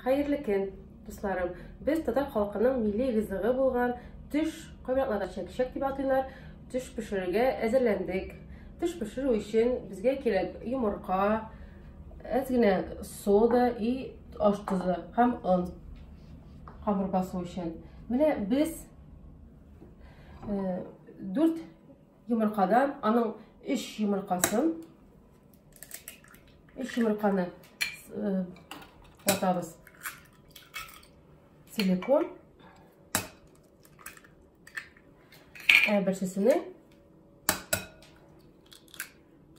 Хәерле көн, дусларым! Без татар халкының милли ризыгы булган төш, кайбер чәкчәк дип атыйлар, төш пешерергә әзерләндек. Төш пешерү өчен безгә кирәк йомырка, әз генә сода и аш тозы һәм он камыр басу өчен. Менә без 4 йомыркадан, аның 3 йомыркасын, 3 йомырканы ватабыз. Силикон. Ә берсесенең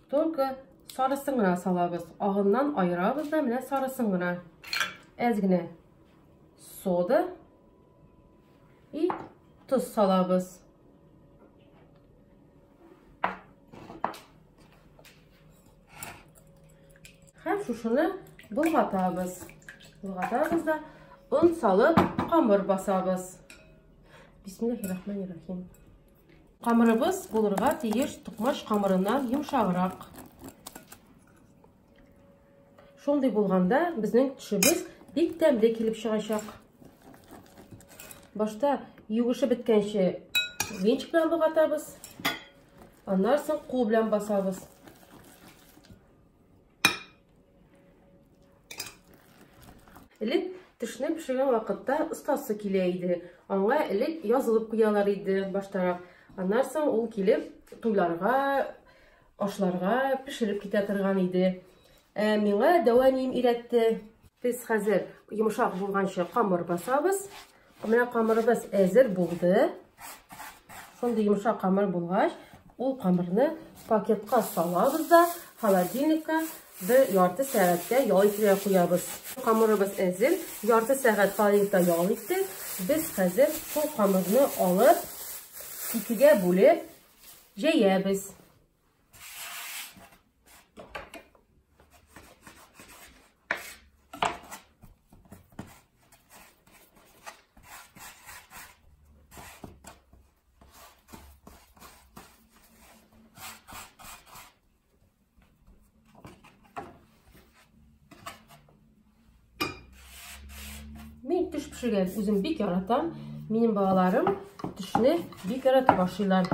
только сарысын гына салабыз. Агыннан айырабыз да, менә сарысын гына. Әз генә сода и тоз салабыз. Һәм шушыны болгатабыз. Болгатабыз да он салып камыр басабыз. Бисмиллахиррахманиррахим. Камырыбыз булырга тиеш токмач камырыннан йомшаграк. Шундый булганда безнең төшебез бик тәмле килеп чыгачак. Башта югышы беткәнче венчик белән болгатабыз. Аннан соң кул белән басабыз. Элек төшне пешергән вакытта остасы килә иде. Аңа элек язылып куялар иде баштарак. Аннан соң ул килеп туйларга, ашларга пешереп китә торган иде. Ә миңа дәү әнием өйрәтте. Без хәзер йомшак булганчы камыр басабыз. Менә камырыбыз әзер булды. Шундый йомшак камыр булгач, ул камырны пакетка салабыз да холодильникка бер ярты сәгатькә ял итәргә куябыз. Камырыбыз әзер, ярты сәгать холодильникта ял итте. Без хәзер шул камырны алып, икегә бүлеп җәябез. Мин төш пешергән үзем бик яратам. Минем балаларым төшне бик яратып ашыйлар.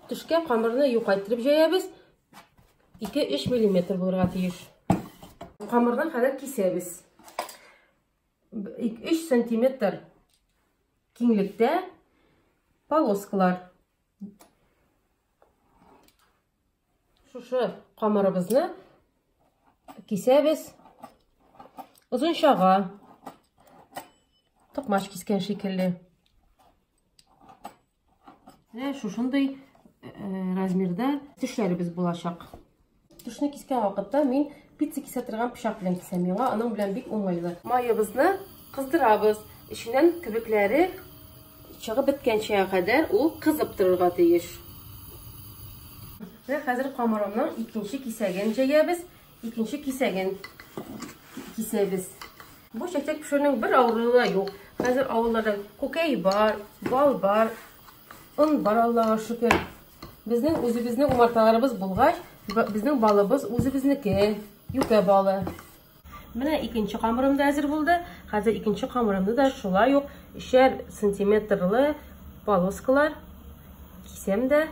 Төшкә камырны юкайтырып җәябез. 2-3 миллиметр булырга тиеш. Камырны хәзер кисәбез. 3 сантиметр киңлектә полоскалар. Шушы камырыбызны кисәбез озынчага, токмач кискән шикелле. Менә шушындый размерда тешләребез булачак. Төшне кискән вакытта мин пицца кисә торган пычак белән кисәм. Миңа аның белән бик уңайлы. Маебызны кыздырабыз. Эченнән көбекләре чыгып беткәнчә кадәр ул кызып торырга тиеш. Менә хәзер камырымның икенче кисәген җәябез, икенче кисәген кисәбез. Бу чәкчәк пешерүнең бер авырлыгы да юк. Хәзер авылларда күкәй бар, бал бар, он бар, Аллага шөкер. Безнең үзебезнең умарталарыбыз булгач, безнең балыбыз үзебезнеке, юкә балы. Менә икенче камырым да әзер булды. Хәзер икенче камырымны да шулай ук 3 сантиметрлы полоскалар кисәм дә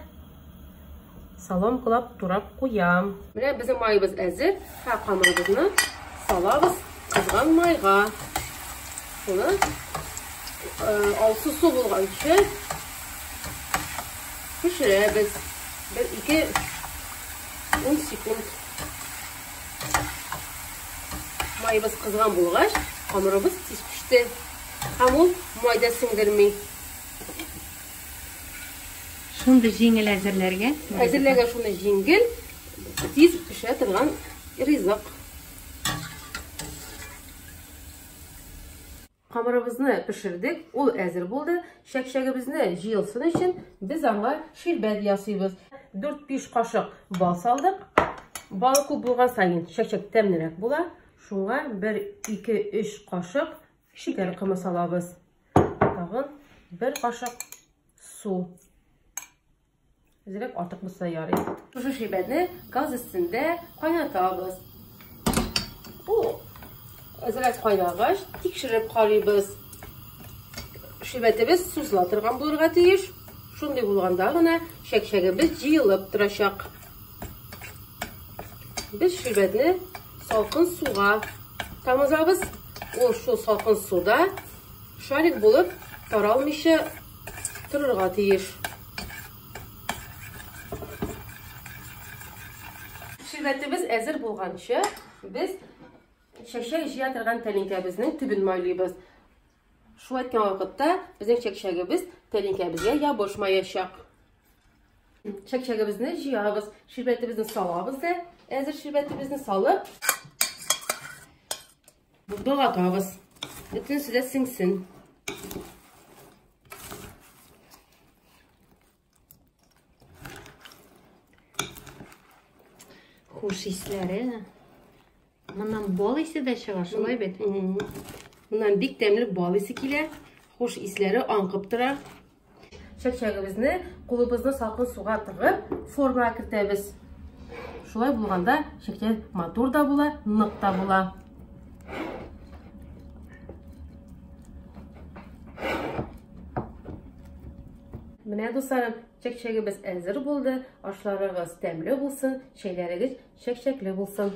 соломкалап турап куям. Менә безнең майыбыз әзер. Һә камырыбызны салабыз кызган майга. Шуны алсу су булганчы пешерәбез. Бер 2-10 секунд. Майыбыз кызган булгач, камырыбыз тиз пеште. Һәм ул майда сеңдерми. Шундый җиңел әзерләргә. Әзерләргә шуны җиңел, тиз пешә торган ризык. Камырыбызны пешердек, ул әзер булды. Чәкчәгебезне җыелсын өчен без аңа ширбәт ясыйбыз. 4-5 кашык бал салдык. Бал күп булган саен чәкчәк тәмлерәк була. Шуңа 1-2-3 кашык шикәр комы салабыз. Тагын 1 кашык су. Әзрәк артык булса ярый. Шушы ширбәтне газ өстендә кайнатабыз. Бу Әзрәк кайнагач, тикшереп карыйбыз. Ширбәтебез сузыла торган булырга тиеш. Шундый булганда гына чәкчәгебез җыелып торачак. Без ширбәтне салкын суга тамызабыз. Ул шул салкын суда шарик булып таралмыйча торырга тиеш. Ширбәтебез әзер булганчы, без чәчәк җыя торган тәлинкәбезнең төбен майлыйбыз. Шулай иткән вакытта безнең чәкчәгебез тәлинкәбезгә ябышмаячак. Чәкчәгебезне җыябыз, ширбәтебезне салабыз да, әзер ширбәтебезне салып, болгатабыз. Бөтенесе дә сеңсен. Хуш исләре. Моннан бал исе дә чыга, шулай бит? Моннан бик тәмле бал исе килә. Хуш исләре аңкып тора. Чәкчәгебезне кулыбызны салкын суга тыгып, формага кертәбез. Шулай булганда чәкчәк матур да була, нык та була. Менә, дусларым, чәкчәгебез әзер булды. Ашларыгыз тәмле булсын, чәйләрегез чәкчәкле булсын.